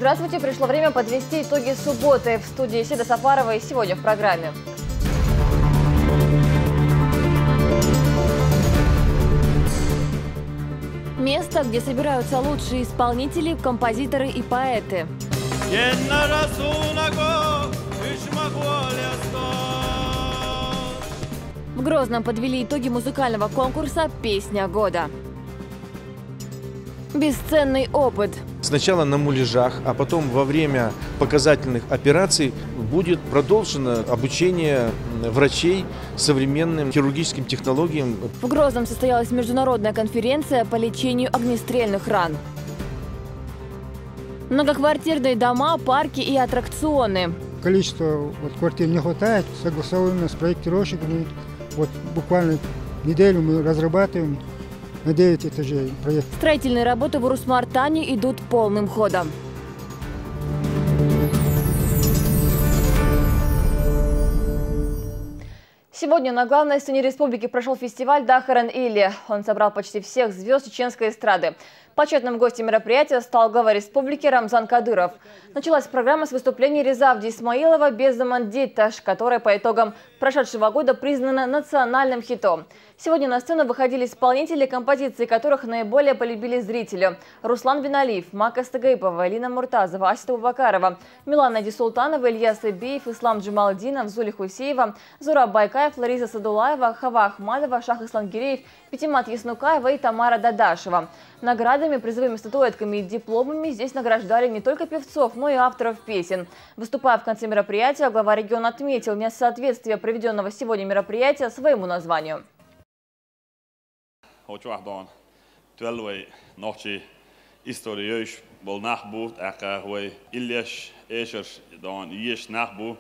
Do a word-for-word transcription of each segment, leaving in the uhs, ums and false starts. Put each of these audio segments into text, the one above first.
Здравствуйте! Пришло время подвести итоги субботы. В студии Седа Сафарова и сегодня в программе. Место, где собираются лучшие исполнители, композиторы и поэты. В Грозном подвели итоги музыкального конкурса «Песня года». Бесценный опыт. Сначала на муляжах, а потом во время показательных операций будет продолжено обучение врачей современным хирургическим технологиям. В Грозном состоялась международная конференция по лечению огнестрельных ран. Многоквартирные дома, парки и аттракционы. Количество вот квартир не хватает. Согласовываем с проектировщиками. Вот буквально неделю мы разрабатываем на девять этажей проект. Строительные работы в Урус-Мартане идут полным ходом. Сегодня на главной сцене республики прошел фестиваль «Дахаран Илли». Он собрал почти всех звезд чеченской эстрады. Почетным гостем мероприятия стал глава республики Рамзан Кадыров. Началась программа с выступления Резавди Исмаилова «Безаман Дитташ», которая по итогам прошедшего года признана национальным хитом. Сегодня на сцену выходили исполнители, композиции которых наиболее полюбили зрителю: Руслан Виналиев, Мака Стыгаипова, Элина Муртазова, Асита Бубакарова, Милана Дисултанова, Ильяс Эбиев, Ислам Джумалдинов, Зули Хусеева, Зура Байкаев, Лариса Садулаева, Хава Ахмадова, Шах Ислам Гиреев, Пятимат Яснукаева и Тамара Дадашева. Наградами, призовыми статуэтками и дипломами здесь награждали не только певцов, но и авторов песен. Выступая в конце мероприятия, глава региона отметил несоответствие проведенного сегодня мероприятия своему названию. Хьо чохь дона тоьлла вай нохчий истори йойуш болу нах бу, тӀаккха вай иллеш, эшарш дона езаш нах бу.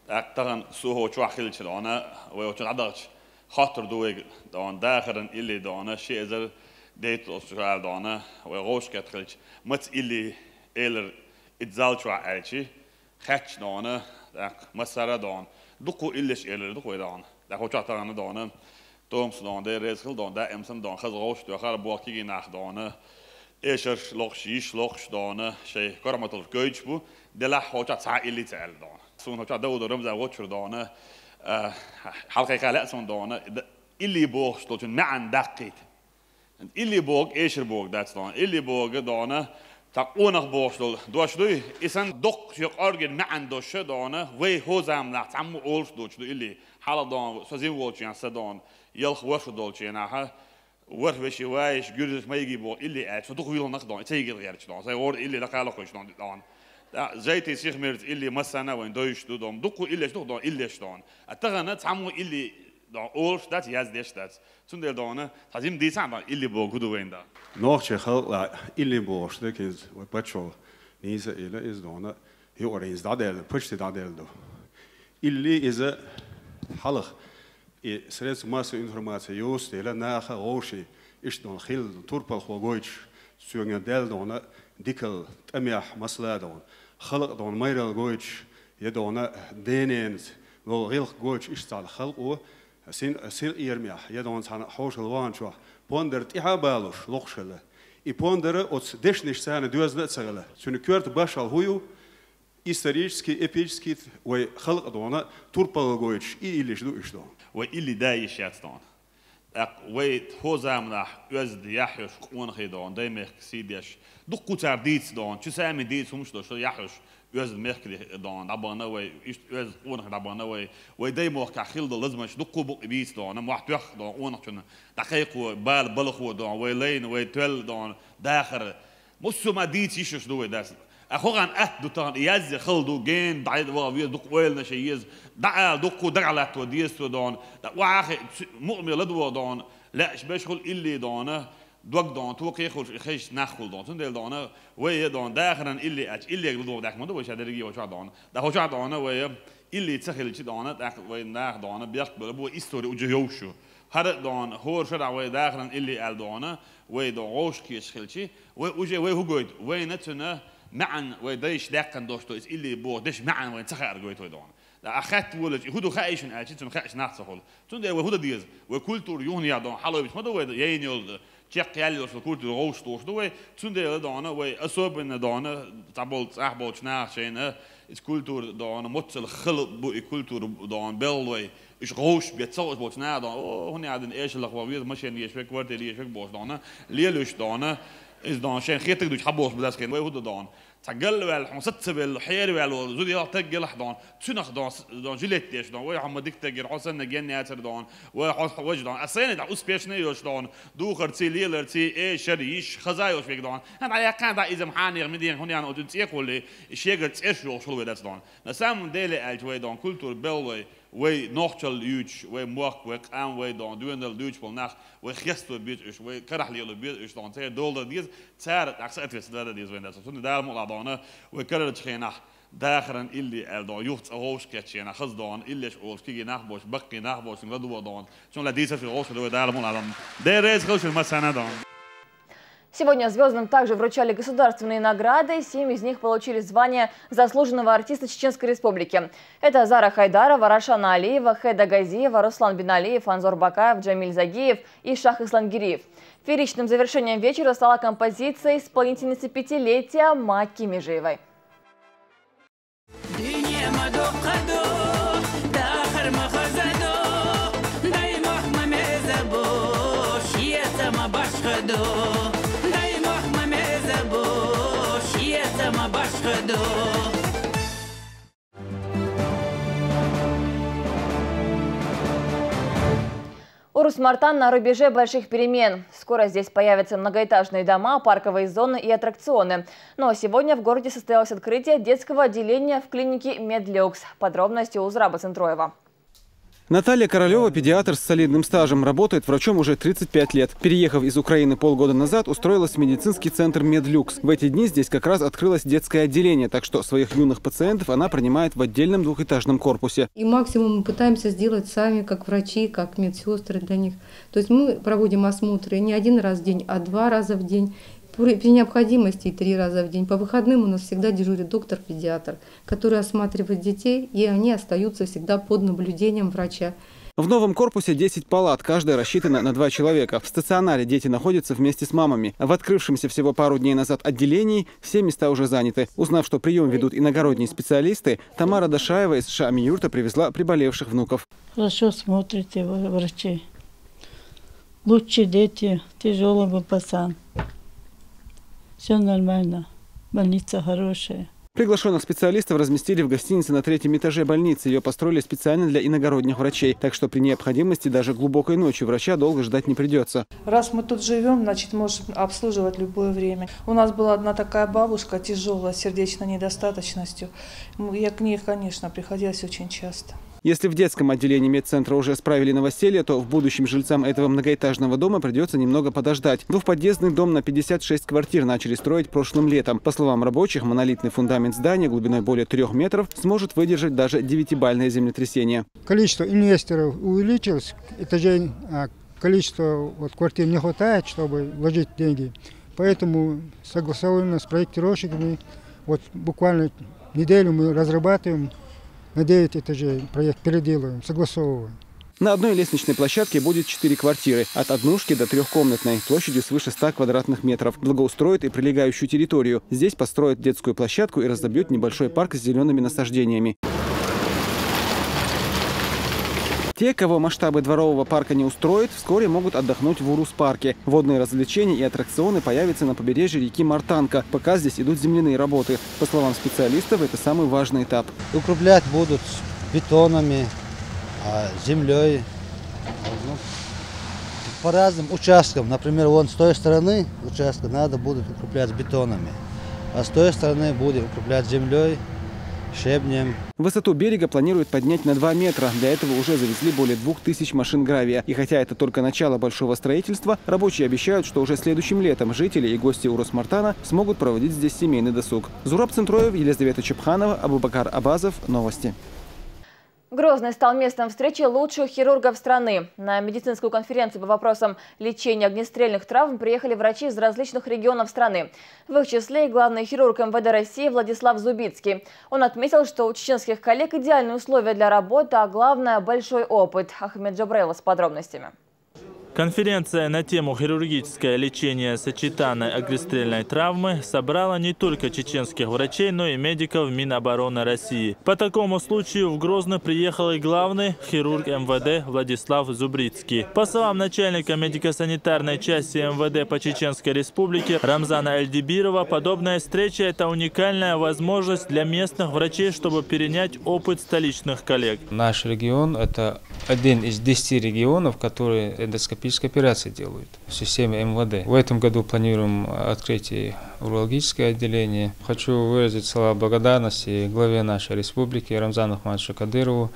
ТӀаккха тахана со хьо чохь хилча дона, вай хьо чу дӀадахча, хоттур ду вайга дона, Дахаран Илли дона, ши эзар дейтта оцу чохь дона, вай гӀовшкет хилча, маца илли элира иза зал чохь аьлчи, хаьттича дона, тӀаккха массара а дона, дуккха иллеш элира ду-кх вай дона. ТӀаккха хьо чохь тахана дона, Томас дона, Дела реза хила дона, даим санна дона, хаза гӀовш тоьхара боху кегий нах дона, эшарш лохуш, йиш лохуш дона, шайн корматаллаш гойтуш бу, делахь хьо чохь цхьа илли ца аьлла дона. Суна хьо чохь Даудов Рамзан воцчуьра дона, а, хьалакхайкха лаьа суна дона, д-, илли бохуш долчун маьӀна даккхийта. Илли бохург эшар бохург дац дона. Илли бохург дона, цхьа къонах бохуш долу дош дуй, и санна доккха шен къоргина маьӀна дош дона, вай хӀо заманахь цхьаммо олуш доцуш ду илли. Хьалха дона, со жима волчу хенахь, сан дона, ялх ворхӀ шо долчу хенахь, ворхӀ вешин вайш, гуьржаш, майгий боху илли аьлча, со дукха вилхинарх дона, ца йигира гӀерташ дона. Сайн гӀора илли даккхалахуьйтуш дона, дона. ТӀаккха жайтий сиха мерза илли массарна а вайн дойуш ду дона. Дуккха иллеш ду дона, иллеш дона. А тахана цхьаммо илли дона олуш дац, яздеш дац. Цундела дона, цхьа жима дийцахьа дона, илли бохург хӀун ду вайна дона. Нохчийн халкъалахь илли бохуш дерг иза, вай паччахьо нийса а йина, иза дона, юкъара иза дӀадаьлла, почти дӀадаьлла ду. Илли иза хьалха, и средства массовой информации йоцу дела, наха вовший, иштта дона хилла турпалхо гойтуш, соьган даьлла дона, дикал тӀамехь масала дона, халкъ дона майралла гойтуш, я дона дененца волу гӀиллакх гойтуш, иштта цхьана халкъо, Син, синкъерамехь, я дона цхьана хьошалла вахана чохь, пондар тӀаьхьа а балуш, локхуш хилла. И пондар оцу дешнаш царна доьзна а ца хилла. Цуьнан коьрта башхалла хӀун ю? Исторический, эпический вай халкъ дона турпалла гойтуш, и иллиш ду уьш дона. Вай илли да йиш яц дона. ТӀаккха вай хӀо заманахь оьзда яхь йолуш къонахий дона, даймехкан сий деш, дуккха цара дийца дона, чу сами дийца хӀумаш долуш яхь йолуш, оьзда мехкарий дона дӀабахана вай, иштта оьзда къонахий дӀабахана вай, вай даймохкахь хилла долу лазамаш дуккха а букъ бийца дона, мохь тоьхна дона къонахчунна, дӀакхайкхо, бала балхо дона, вай лайна, вай тоьлла дона, дахар. Массо а ма дийца йиш йолуш ду вай дас. А хӀокхарна атта ду тахана, язъе хала ду, гена дӀа ваха веза, дукха ойланаш е еза, дӀаала дуккха дагахь латто деза цо дона, дӀа охьа а хиъна, мукъаме ладогӀа дона, лаьаш беш хуьлу илли дона, дог дона, токхе а хуьлуш, и хезча нах хуьлу дона. Цундела дона, вай а дона, дахаран илли аьлча, иллега ладогӀа даьхна ма ду вай ша дерриге а хӀокху чохь дона. ТӀаккха хӀокху чохь дона вай, илли ца хилча дона, тӀаккха вай наха дона, бехк бела бу, вай истори уже йовш ю. ХӀара а дона, хӀора шарахь вай дахаран илли аьлла дона, вай дона, гӀовшахкхеташ хилча, вай уже вай хӀун гойту? Вайна цуьнан маьӀна вай дайша даьккхина дош ду, иза илли боху дешан маьӀна вайна ца хаар гойту вай дона. Ахь хаьтта волчу, и хӀун ду хаьий шуна аьлча, цунна хаьаш нах ца хуьлу. Цундела вай хӀун дан деза? Вай культура юханехьа дона хьалойбича ма ду вай яйна йолу Чекхъяьлла йолча культура гӀовш тохаш ду вай, цундела дона вай особенно дона цхьаболча цӀахь болча наха шайна, иза культура дона, моццал хала бу и культура дона, белла вай, уж гӀовш бе ца гӀовш болча наха дона, о, хӀуна яхадина эшалах ван веза, машен еш век, квартира еш век болча дона, лелуш дона, иза дона, шайна хетаг дуч хьаболуш бу дас хин, вай хӀу ду дона. Цхьа галваьлла, хьуна саца ца велла, хьераваьлла волу зуда ялх таг елахь дона, цуьнах дона, с-, дона жилет деш дона, вай хьо ма дика таг яра, хьо санна генна яцара дона, вай хьо, хьо важа дона. А сайна тӀехь успешный йолуш дона, духарций, леларций, эшар, йиш, хаза йолуш вега дона. ХӀан, дӀаяьккхана, дӀа иза-м хьанех, мидех, хӀуна яна оцун цӀе кхулле, и шегара цӀерш йолуш хуьлу вай дац дона. На самом деле аьлча вай дона, культура белла вай, вай нохчалла юьйцуш, вай мохк, вай къам, вай дона, доьналла дуьйцуш болу нах, вай хесто беза уьш, вай карахь лело беза уьш дона, церан дола дан деза, цара тӀаккха соответственно дан деза вайна дац. Цунна Дала мукъалахь дона, вай карарчу хенахь, дахаран илли аьлла дона, юха цӀа гӀовш кхетча хенахь, хаза дона, иллеш олуш, кегий нах болуш, баккхий нах болуш, ладугӀа дона. Цунна дӀа дийцар шуьга гӀовш ду вай Дала мукъалахь дона. Дела реза хила шуьга массарна дона. Сегодня звездам также вручали государственные награды. Семь из них получили звание заслуженного артиста Чеченской Республики. Это Зара Хайдарова, Рашана Алиева, Хеда Газиева, Руслан Биналиев, Анзор Бакаев, Джамиль Загиев и Шах Исламгириев. Фееричным завершением вечера стала композиция исполнительницы пятилетия Макки Межиевой. Дуьне ма доккха ду, дахар ма хаза ду, даймах ма меза бу, шеца ма башха ду, даймах ма меза бу, шеца ма башха ду. Урус-Мартан на рубеже больших перемен. Скоро здесь появятся многоэтажные дома, парковые зоны и аттракционы. Но сегодня в городе состоялось открытие детского отделения в клинике «Медлюкс». Подробности у Зураба Центроева. Наталья Королёва — педиатр с солидным стажем, работает врачом уже тридцать пять лет. Переехав из Украины полгода назад, устроилась в медицинский центр «Медлюкс». В эти дни здесь как раз открылось детское отделение, так что своих юных пациентов она принимает в отдельном двухэтажном корпусе. И максимум мы пытаемся сделать сами, как врачи, как медсестры для них. То есть мы проводим осмотры не один раз в день, а два раза в день. При, при необходимости и три раза в день. По выходным у нас всегда дежурит доктор-педиатр, который осматривает детей, и они остаются всегда под наблюдением врача. В новом корпусе десять палат, каждая рассчитана на два человека. В стационаре дети находятся вместе с мамами. В открывшемся всего пару дней назад отделении все места уже заняты. Узнав, что прием ведут иногородние специалисты, Тамара Дашаева из Шаами-юрта привезла приболевших внуков. Хорошо смотрите вы, врачи. Лучше дети, тяжелый был пацан. Все нормально. Больница хорошая. Приглашенных специалистов разместили в гостинице на третьем этаже больницы. Ее построили специально для иногородних врачей. Так что при необходимости даже глубокой ночью врача долго ждать не придется. Раз мы тут живем, значит, можем обслуживать любое время. У нас была одна такая бабушка тяжелая, с сердечной недостаточностью. М, я к ней, конечно, приходилось очень часто. Если в детском отделении медцентра уже справили новоселье, то в будущем жильцам этого многоэтажного дома придется немного подождать. Двухподъездный дом на пятьдесят шесть квартир начали строить прошлым летом. По словам рабочих, монолитный фундамент здания глубиной более трёх метров сможет выдержать даже девятибалльное землетрясение. Количество инвесторов увеличилось, этажей, а, количество вот квартир не хватает, чтобы вложить деньги. Поэтому согласовано с проектировщиками. Вот буквально неделю мы разрабатываем, на девять этажей проект переделываем, согласовываем. На одной лестничной площадке будет четыре квартиры, от однушки до трёхкомнатной, площадью свыше ста квадратных метров. Благоустроят и прилегающую территорию. Здесь построят детскую площадку и разобьют небольшой парк с зелёными насаждениями. Те, кого масштабы дворового парка не устроят, вскоре могут отдохнуть в Урус-парке. Водные развлечения и аттракционы появятся на побережье реки Мартанка, пока здесь идут земляные работы. По словам специалистов, это самый важный этап. Укреплять будут бетонами, а, землёй. Ну, по разным участкам. Например, вон с той стороны участка надо будет укреплять бетонами, а с той стороны будем укреплять землёй, щебнем. Высоту берега планируют поднять на два метра. Для этого уже завезли более двух тысяч машин гравия. И хотя это только начало большого строительства, рабочие обещают, что уже следующим летом жители и гости Урус-Мартана смогут проводить здесь семейный досуг. Зураб Центроев, Елизавета Чепханова, Абубакар Абазов. Новости. Грозный стал местом встречи лучших хирургов страны. На медицинскую конференцию по вопросам лечения огнестрельных травм приехали врачи из различных регионов страны. В их числе и главный хирург МВД России Владислав Зубицкий. Он отметил, что у чеченских коллег идеальные условия для работы, а главное — большой опыт. Ахмед Джабраилов с подробностями. Конференция на тему «Хирургическое лечение сочетанной огнестрельной травмы» собрала не только чеченских врачей, но и медиков Минобороны России. По такому случаю в Грозный приехал и главный хирург МВД Владислав Зубрицкий. По словам начальника медико-санитарной части МВД по Чеченской Республике Рамзана Эльдибирова, подобная встреча — это уникальная возможность для местных врачей, чтобы перенять опыт столичных коллег. Наш регион — это один из десяти регионов, которые эндоскопические операции делают в системе МВД. В этом году планируем открытие урологическое отделение. Хочу выразить слова благодарности главе нашей республики Рамзану Ахматовичу Кадырову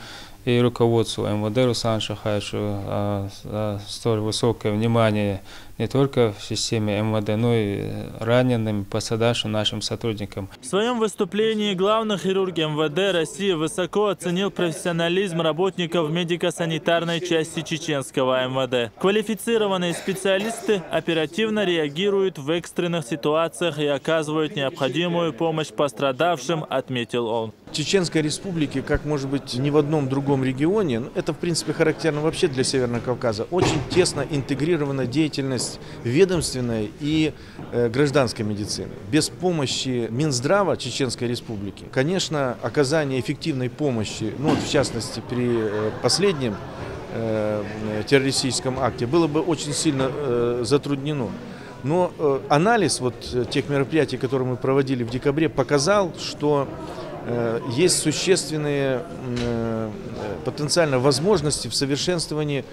и руководству МВД Руслану Шахаевичу за столь высокое внимание не только в системе МВД, но и раненым, пострадавшим нашим сотрудникам. В своем выступлении главный хирург МВД России высоко оценил профессионализм работников медико-санитарной части чеченского МВД. Квалифицированные специалисты оперативно реагируют в экстренных ситуациях и оказывают необходимую помощь пострадавшим, отметил он. В Чеченской Республике, как, может быть, ни в одном другом регионе, это, в принципе, характерно вообще для Северного Кавказа, очень тесно интегрирована деятельность ведомственной и гражданской медицины. Без помощи Минздрава Чеченской Республики, конечно, оказание эффективной помощи, ну вот в частности при последнем террористическом акте, было бы очень сильно затруднено. Но анализ вот тех мероприятий, которые мы проводили в декабре, показал, что есть существенные потенциально возможности в совершенствовании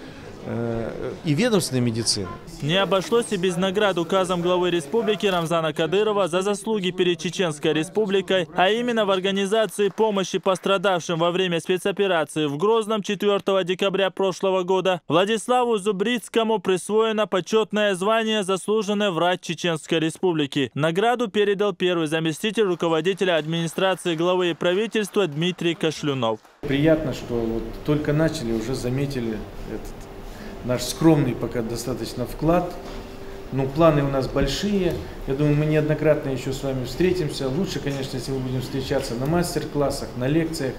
и ведомственной медицины. Не обошлось и без наград указом главы республики Рамзана Кадырова за заслуги перед Чеченской Республикой, а именно в организации помощи пострадавшим во время спецоперации в Грозном четвёртого декабря прошлого года. Владиславу Зубрицкому присвоено почетное звание «Заслуженный врач Чеченской Республики». Награду передал первый заместитель руководителя администрации главы и правительства Дмитрий Кашлюнов. Приятно, что вот только начали, уже заметили этот наш скромный пока достаточно вклад. Но планы у нас большие. Я думаю, мы неоднократно еще с вами встретимся. Лучше, конечно, если мы будем встречаться на мастер-классах, на лекциях,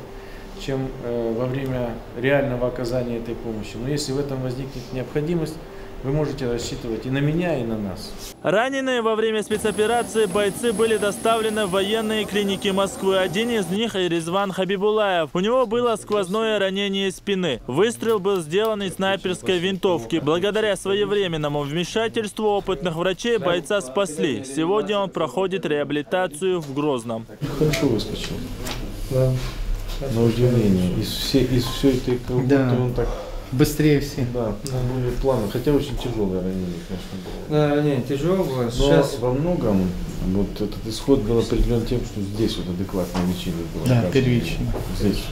чем во время реального оказания этой помощи. Но если в этом возникнет необходимость, вы можете рассчитывать и на меня, и на нас. Раненые во время спецоперации бойцы были доставлены в военные клиники Москвы. Один из них — и Ризван Хабибулаев. У него было сквозное ранение спины. Выстрел был сделан из снайперской винтовки. Благодаря своевременному вмешательству опытных врачей бойца спасли. Сегодня он проходит реабилитацию в Грозном. Хорошо выскочил. Да. На удивление. Из всей, из всей этой колготы да. Он так... Быстрее всех. Да, более плавно. Хотя очень тяжелое ранение, конечно, было. Да, ранение тяжелое. Но Сейчас... во многом вот этот исход был определен тем, что здесь вот адекватное лечение было. Да, первично. Здесь.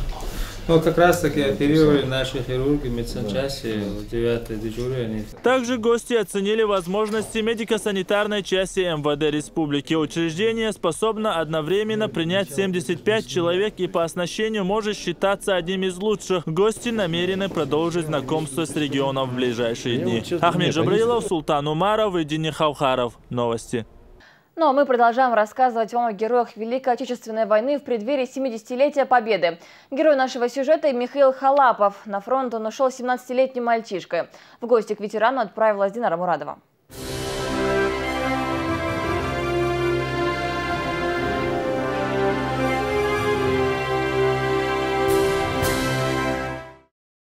Ну, как раз таки оперировали наши хирурги медсанчасти, да. девятое дежурие. Они... Также гости оценили возможности медико-санитарной части МВД республики. Учреждение способно одновременно принять семьдесят пять человек и по оснащению может считаться одним из лучших. Гости намерены продолжить знакомство с регионом в ближайшие дни. Ахмед Джабраилов, Султан Умаров и Дини Хаухаров. Новости. Ну а мы продолжаем рассказывать вам о героях Великой Отечественной войны в преддверии семидесятилетия Победы. Герой нашего сюжета — Михаил Халапов. На фронт он ушел семнадцатилетним мальчишкой. В гости к ветерану отправилась Динара Мурадова.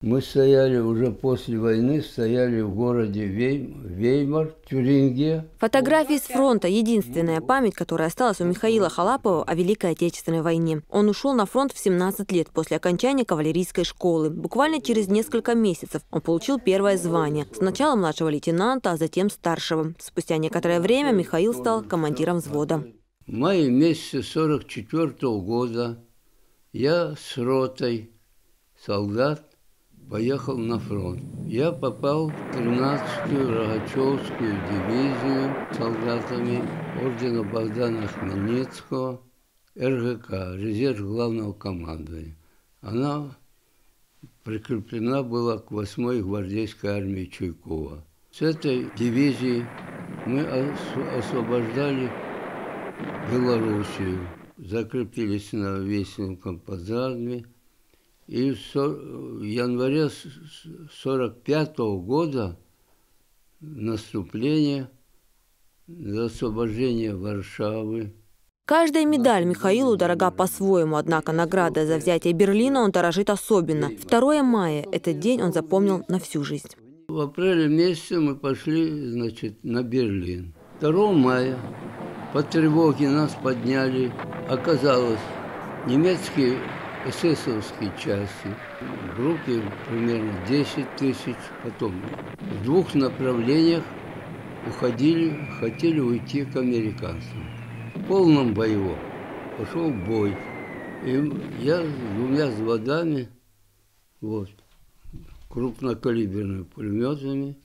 Мы стояли уже после войны, стояли в городе Веймар, Тюрингия. Фотографии с фронта — единственная память, которая осталась у Михаила Халапова о Великой Отечественной войне. Он ушел на фронт в семнадцать лет после окончания кавалерийской школы. Буквально через несколько месяцев он получил первое звание. Сначала младшего лейтенанта, а затем старшего. Спустя некоторое время Михаил стал командиром взвода. В мае месяце сорок четвёртого года я с ротой солдат поехал на фронт. Я попал в тринадцатую Рогачевскую дивизию солдатами ордена Богдана Хмельницкого, РГК, резерв главного командования. Она прикреплена была к восьмой гвардейской армии Чуйкова. С этой дивизии мы освобождали Белоруссию, закрепились на Весеннем плацдарме. И в январе сорок пятого года наступление, за освобождение Варшавы. Каждая медаль Михаилу дорога по-своему, однако награда за взятие Берлина он дорожит особенно. Второе мая. Этот день он запомнил на всю жизнь. В апреле месяце мы пошли, значит, на Берлин. Второго мая по тревоге нас подняли. Оказалось, немецкие эсэсовские части, группе примерно десять тысяч, потом в двух направлениях уходили, хотели уйти к американцам. В полном боевом пошел бой. И я с двумя взводами, вот, крупнокалиберными пулеметами,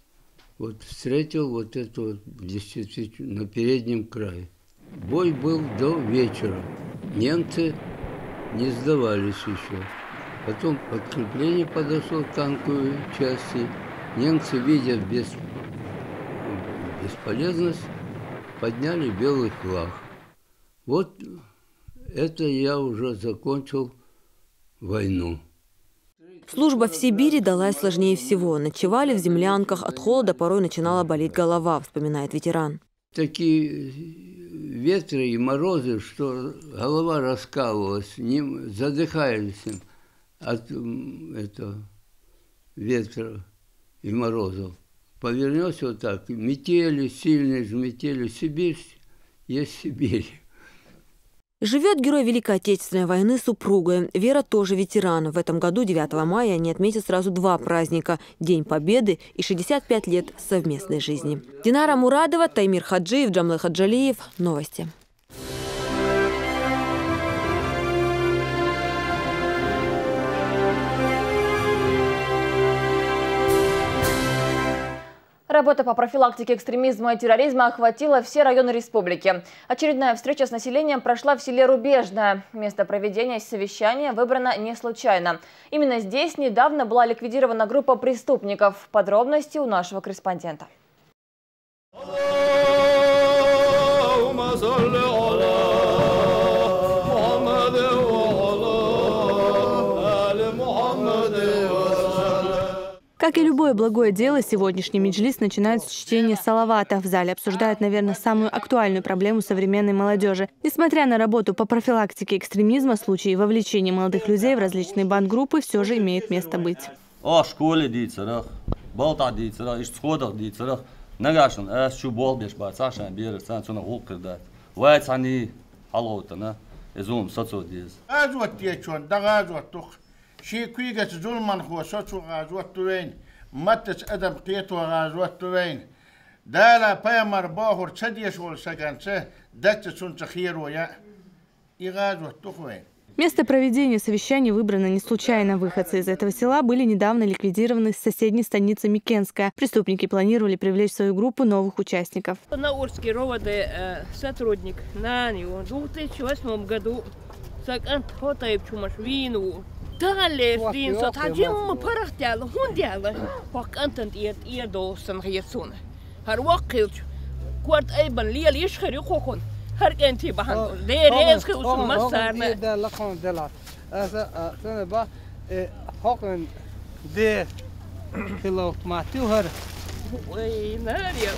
вот, встретил вот это вот действительно на переднем крае. Бой был до вечера. Немцы не сдавались еще. Потом подкрепление подошло, танковые части. Немцы, видя бес- бесполезность, подняли белый флаг. Вот это я уже закончил войну. Служба в Сибири далась сложнее всего. Ночевали в землянках, от холода порой начинала болеть голова, вспоминает ветеран. Такие ветры и морозы, что голова раскалывалась, не, задыхались от этого ветра и морозов. Повернешься вот так, метели, сильные же метели, Сибирь есть Сибирь. Живет герой Великой Отечественной войны с супругой. Вера тоже ветеран. В этом году, девятого мая, они отметят сразу два праздника: День Победы и шестьдесят пять лет совместной жизни. Динара Мурадова, Таймир Хаджиев, Джамлы Хаджалиев. Новости. Работа по профилактике экстремизма и терроризма охватила все районы республики. Очередная встреча с населением прошла в селе Рубежное. Место проведения совещания выбрано не случайно. Именно здесь недавно была ликвидирована группа преступников. Подробности у нашего корреспондента. Как и любое благое дело, сегодняшний меджлис начинают с чтения салавата. В зале обсуждают, наверное, самую актуальную проблему современной молодежи. Несмотря на работу по профилактике экстремизма, случаи вовлечения молодых людей в различные бандгруппы все же имеют место быть. Оаха школе дийцарах, балтӀа дийцарах, иштта сходах дийцарах, нагахь санна ас чу болх беш бацахь шайн бераш, царна цунах гӀуллакх хир дац. Вай цхьаьний хьалгӀовттана, из хӀума сацо деза. ГӀазот дечун да гӀазот ду-кх. Шен куьйгаца зуламхо соцо гӀазот ду вайна, маттаца адам кхето гӀазот ду вайна. Дала, пайхамара бохург ца деш волу саганца, даццо цунца херо яа. И гӀазот ду-кх вайна. Место проведения совещания выбрано не случайно. Выходцы из этого села были недавно ликвидированы с соседней станицы Микенская. Преступники планировали привлечь в свою группу новых участников. Наурский РОВД, э, сотрудник, нана ю, две тысячи восьмом году сан кӀант хӀокху тайпа чу маш вийна ву. Тахана лерча дийна со цхьа жимма паргӀат даьлла, хӀунда даьлла? ХӀокху кӀантана тӀера, тӀера догӀуш санна хета суна. ХӀара воккха хилча, корта айбан лела йиш хир ю кхунна. ХӀара кӀентий бахьана Дела реза хила суна массарна. Аса, а, цуьнан бах, э, хӀокхуьнан де хиловк ма ту хӀара. Ой, Нарья.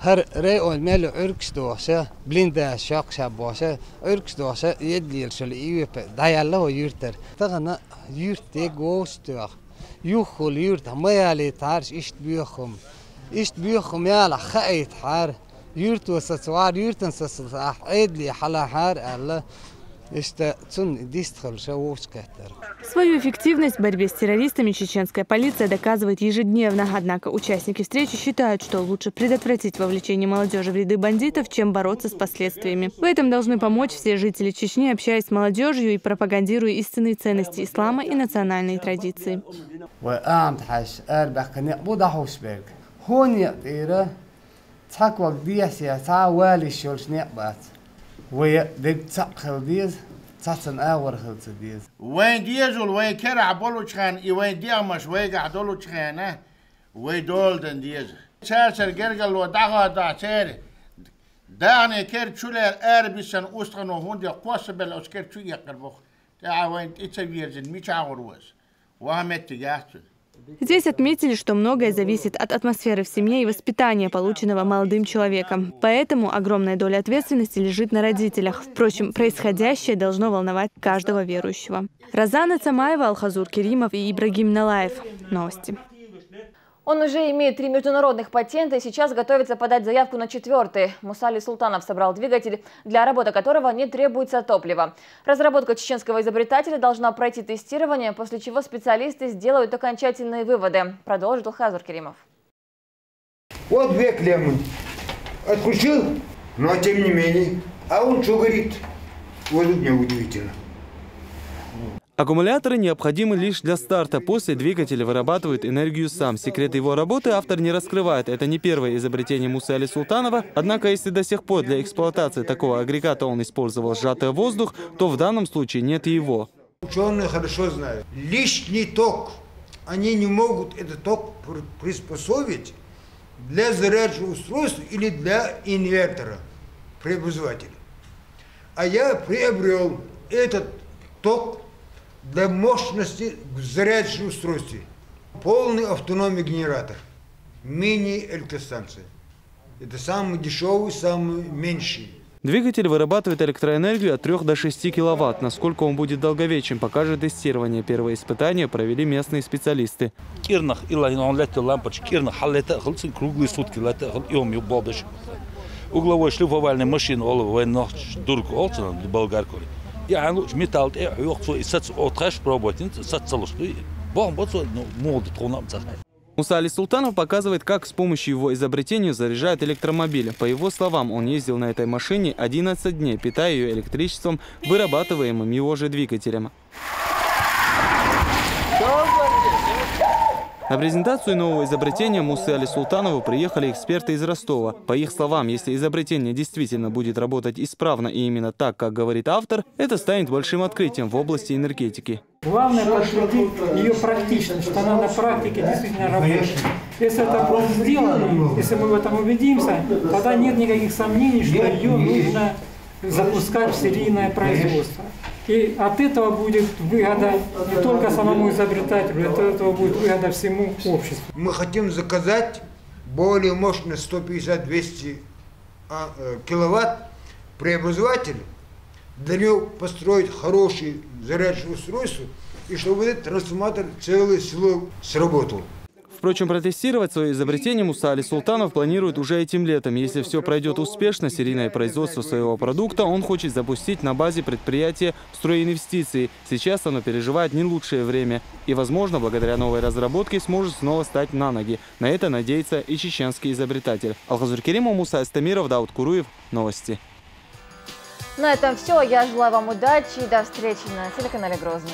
ХӀара район мел Ӏуьргаш дохуша, блиндаж шоккха ша бохуша, Ӏуьргаш дохуша, едда лелаш йолу и вепе дӀаяьлла хӀо юьртара. Тахана юьрт дега вовшах тоьхна. Юххул юьртахь ма ялийтахьара иштта боьха хӀума. Иштта боьха хӀума ялахь хаийтахьара. Юьрто сацавахьара, юьртан сацавахьара, Ӏедале хьалахьара аьлла, иштта цунна дистхилла ша вовшах кхеттара. Свою эффективность в борьбе с террористами чеченская полиция доказывает ежедневно. Однако участники встречи считают, что лучше предотвратить вовлечение молодежи в ряды бандитов, чем бороться с последствиями. В этом должны помочь все жители Чечни, общаясь с молодежью и пропагандируя истинные ценности ислама и национальные традиции. Вай амат хьаьжча, арабаьхка некъ бу дӀахьуш берг. ХӀун некъ тӀера? Цхьа ког дехьа, цхьа а валийш йолуш некъ бац. Вай дерг цхьаъ хила деза, цхьаццанна агӀор хила ца деза. Вайн дезал вайн керахь болучу хенна, и вайн дегӀмаш вайгахь долучу хенна, вай доладан деза. Цаьрцара гергарло дӀагӀадахь церан, дагӀане кер чу лер арабиссан устагӀано хӀунда кхоссабелла оцу кер чу эккхар боху. Ӏа вайна тӀе ца вирзина мичахь гӀур ву ас? Ваха меттиг яц. Здесь отметили, что многое зависит от атмосферы в семье и воспитания, полученного молодым человеком. Поэтому огромная доля ответственности лежит на родителях. Впрочем, происходящее должно волновать каждого верующего. Розана Цамаева, Алхазур Керимов и Ибрагим Налаев. Новости. Он уже имеет три международных патента и сейчас готовится подать заявку на четвертый. Муса Али Султанов собрал двигатель, для работы которого не требуется топливо. Разработка чеченского изобретателя должна пройти тестирование, после чего специалисты сделают окончательные выводы, продолжит Алхазур Керимов. Вот две клеммы. Отключил, но тем не менее. А он что говорит? Вот мне удивительно. Аккумуляторы необходимы лишь для старта. После двигатель вырабатывает энергию сам. Секрет его работы автор не раскрывает. Это не первое изобретение Мусы Али Султанова. Однако, если до сих пор для эксплуатации такого агрегата он использовал сжатый воздух, то в данном случае нет его. Ученые хорошо знают. Лишний ток. Они не могут этот ток приспособить для заряжающего устройства или для инвертора, преобразователя. А я приобрел этот ток для мощности в зарядном устройстве. Полный автономный генератор, мини-электростанция. Это самый дешевый, самый меньший. Двигатель вырабатывает электроэнергию от трёх до шести киловатт. Насколько он будет долговечен, покажет тестирование. Первое испытание провели местные специалисты. КӀирнах ила хӀинан летта лампочка, кӀирнах хьаллета хилцин круглые сутки летта хил иом ю болдаш. Угловой шлифовальный машина олу вайн нохч дург олцун болгаркули. И хьан луч металл тӀе хьух цо и сац отхаш пробовать, сац цалуш дуй. Бом бо цо, ну, моду тхуна ца. Муса Али Султанов показывает, как с помощью его изобретения заряжают электромобиль. По его словам, он ездил на этой машине одиннадцать дней, питая ее электричеством, вырабатываемым его же двигателем. На презентацию нового изобретения Мусы Али Султанова приехали эксперты из Ростова. По их словам, если изобретение действительно будет работать исправно и именно так, как говорит автор, это станет большим открытием в области энергетики. Главное подтвердить ее практичность, что она на практике действительно работает. Если это будет сделано, если мы в этом убедимся, тогда нет никаких сомнений, что ее нужно запускать в серийное производство. И от этого будет выгода не только самому изобретателю, от этого будет выгода всему обществу. Мы хотим заказать более мощный сто пятьдесят двести киловатт преобразователь, для него построить хороший зарядное устройство, и чтобы этот трансформатор целое село сработал. Впрочем, протестировать свое изобретение Муса Али Султанов планирует уже этим летом. Если все пройдет успешно, серийное производство своего продукта он хочет запустить на базе предприятия «Стройинвестиции». Сейчас оно переживает не лучшее время и, возможно, благодаря новой разработке сможет снова стать на ноги. На это надеется и чеченский изобретатель. Алхазур Керимов, Муса Эстамиров, Дауд Куруев. Новости. На этом все. Я желаю вам удачи и до встречи на телеканале «Грозный».